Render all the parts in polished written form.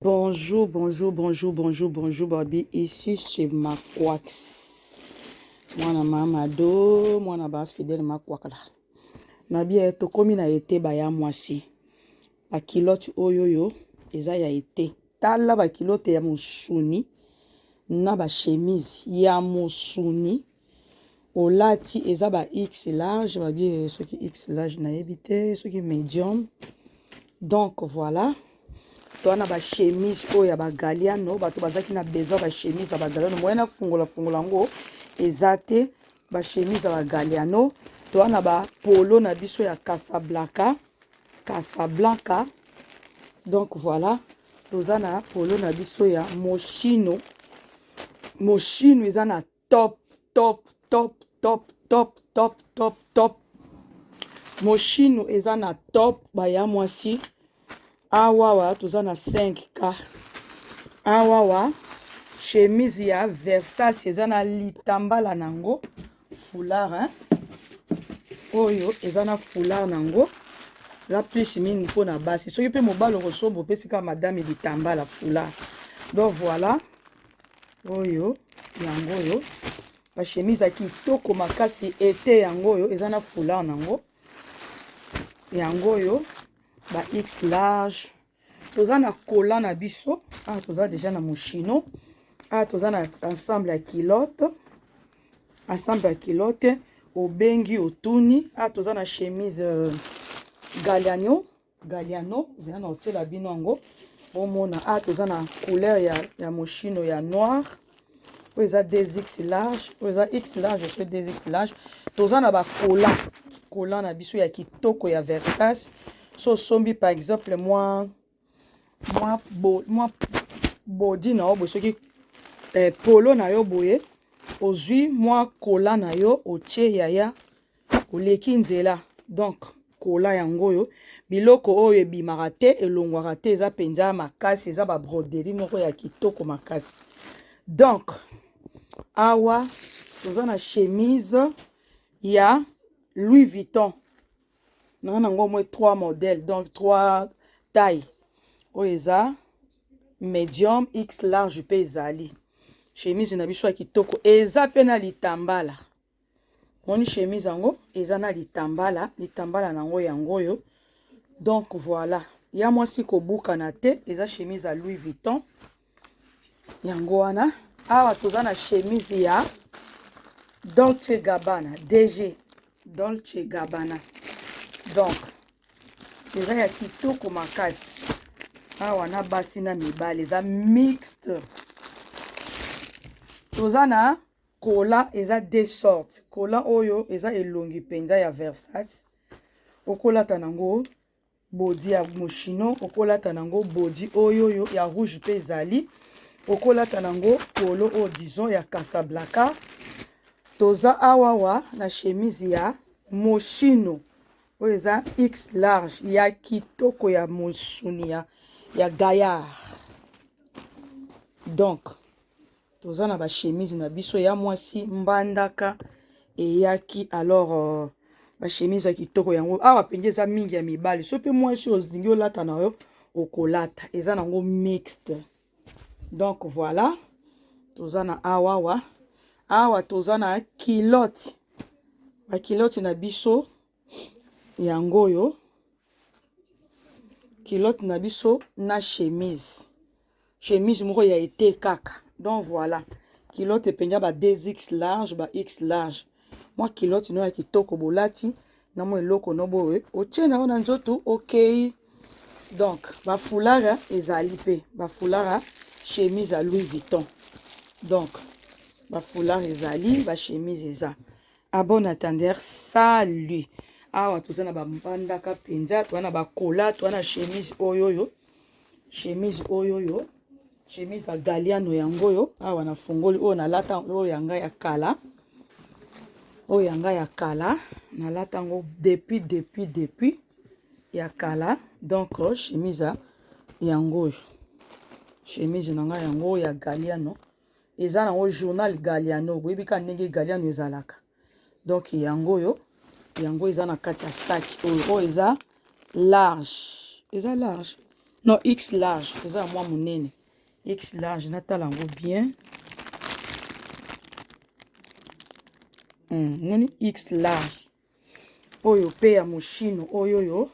Bonjour, bonjour, bonjour, bonjour, bonjour, Babi. Ici, c'est Makwax. Mwana Mamado, mwana ba fidèle Makwakala. Nabi eh, tokomi na ete baya mwasi. Ba culotte oyo yo eza ya ete. Tala ba culotte ya musuni na ba chemise ya musuni. Olati eza ba X large, babi eh, soki X large nayebi te, soki medium. Donc voilà. Toa na ba chemise oyo ya ba Galliano, bato bazaki na besoin ba chemise ya ba Galliano, moyen na fungola fungola yango eza te, ba chemise ya ba Galliano. Toa na ba polo na biso ya Casablanca, Casablanca. Donc voilà, toza na polo na biso ya Moschino. Moschino eza na top top top top top top top top. Moschino eza na top baya mwasi. Awawa toza na 5K. Awawa chemise ya Versace eza na litambala nango foulard hein? Oyo eza na foulard nango eza plus mingi mpona basi. Soki mpe mobali okosomba opesi kaka madame litambala foulard. Donc voilà, oyo yango oyo ba chemise ya kitoko makasi ete yango oyo eza na foulard nango yango oyo ba X large. Toza na collant na biso ah, toza déjà na Moschino ah, toza na ensemble ya culotte, ensemble ya culotte obengi otuni ah, toza na chemise Galliano, Galliano zela na otiela bino yango bomona ah, toza na couleur ya Moschino ya noir oyo eza 2X large, oyo eza X large so 2X large. Toza na ba collant, collant na biso ya kitoko ya Versace. So sombi par exemple mwa body na yo boye, soki polo na yo boye, ozwi mwa collant na yo otie yaya, oleki nzela. Donc collant yango oyo, biloko oyo ebimaka te, elongwaka te, eza mpenza makasi, eza ba broderie moko ya kitoko makasi. Donc awa toza na chemise ya Louis Vuitton na nango mwa 3 modèles, donc 3 tailles. Oyo eza medium, X large mpe ezali. Chemise na biso ya kitoko eza pe na litambala. Moni chemise yango eza na litambala, litambala nango yango oyo. Donc voilà, ya mwasi kobukana te, eza chemise ya Louis Vuitton yango wana. Awa toza na chemise ya Dolce Gabbana, DG Dolce Gabbana. Donc eza ya kitoko makasi. Awa na basi na mibali eza mixte. Toza na kola eza deux sortes. Kola oyo eza elongi mpenza ya Versace. Okolata nango body ya Moschino, okolata nango body oyo oyo ya rouge mpe ezali. Okolata nango polo oyo disons ya Casablanca. Toza awawa na chemise ya Moschino oyo eza X large ya kitoko ya mosuni ya gaillard. Donc toza na ba chemise na biso ya mwasi mbandaka eyaki. Alors ba chemise ya kitoko yango awa mpenza eza mingi ya mibali. So mpe mwasi olingi olata na yo okolata, eza nango mixte. Donc voilà, toza na awawa awa toza na culotte, ba culotte na biso yango oyo, culotte na biso na chemise, chemise moko ya ete kaka. Donc voilà, culotte mpenza ba 2X large, ba X large. Mwa culotte no ya kitoko bolati na mwa eloko no boye otie na yo na nzoto okei. Donc ba foulard ezali mpe ba foulard, chemise ya Louis Vuitton. Donc ba foulard ezali, ba chemise eza. À bon entendeur, salut. Awa toza na bambandaka mpenza, toza na bakola, toza na chemise oyo oyo, chemise oyo oyo, chemise ya Galliano yango oyo. Awa na fungoli oyo nalata oyo ya ngai ya kala, oyo ya ngai ya kala nalata yango depuis depuis depuis ya kala. Donc chemise yango oyo, chemise na ngai yango ya Galliano, eza nango journal Galliano, boyebi kaka ndenge Galliano ezalaka. Donc yango oyo, yango eza na kati ya sac oyo. Oyo eza large, eza large. Non, X large, eza ya mwa monene. X large, natala yango bien. Moni X large. Oyo pe ya moshino oyo oyo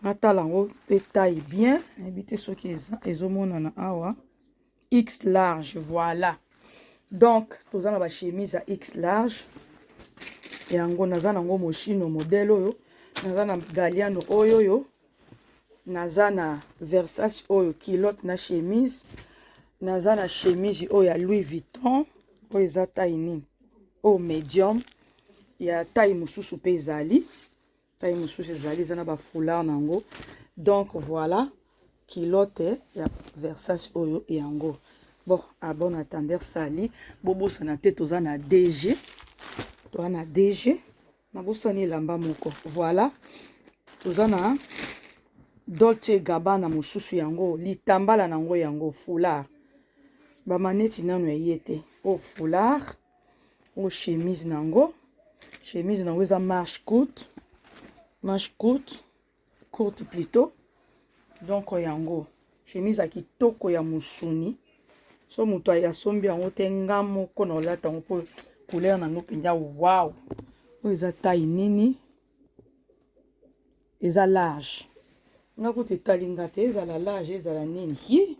natala yango pe taille bien, nayebi te soki eza ezomonana awa. X large, voilà. Donc toza na ba chemise ya X large. Yango naza nango moshino modèle oyo, naza na Galliano oyo oyo, naza na Versace oyo culotte na chemise, naza na chemise oyo ya Louis Vuitton oyo eza taille nini? Oyo medium ya taille mosusu pe ezali. Taille mosusu ezali, eza na ba foulard nango. Donc voilà, culotte ya Versace oyo yango. Bon, à bon attendeur sali, bobosana te toza na DG. Toza na DG. Nabosani elamba moko. Voilà. Toza na Dolce Gabbana mosusu yango, litambala nango yango foulard. Ba maneti nanu eye te. O foulard, o chemise nango. Chemise nango eza marche courte. Marche courte, courte plutôt. Donc yango chemise ya kitoko ya musuni. So moto asombi yango te, nga moko na olata yango po couleur nango mpenza wow. Oyo eza taille nini? Eza large. Nga kutu etali nga te, ezala large, ezala nini? Hi!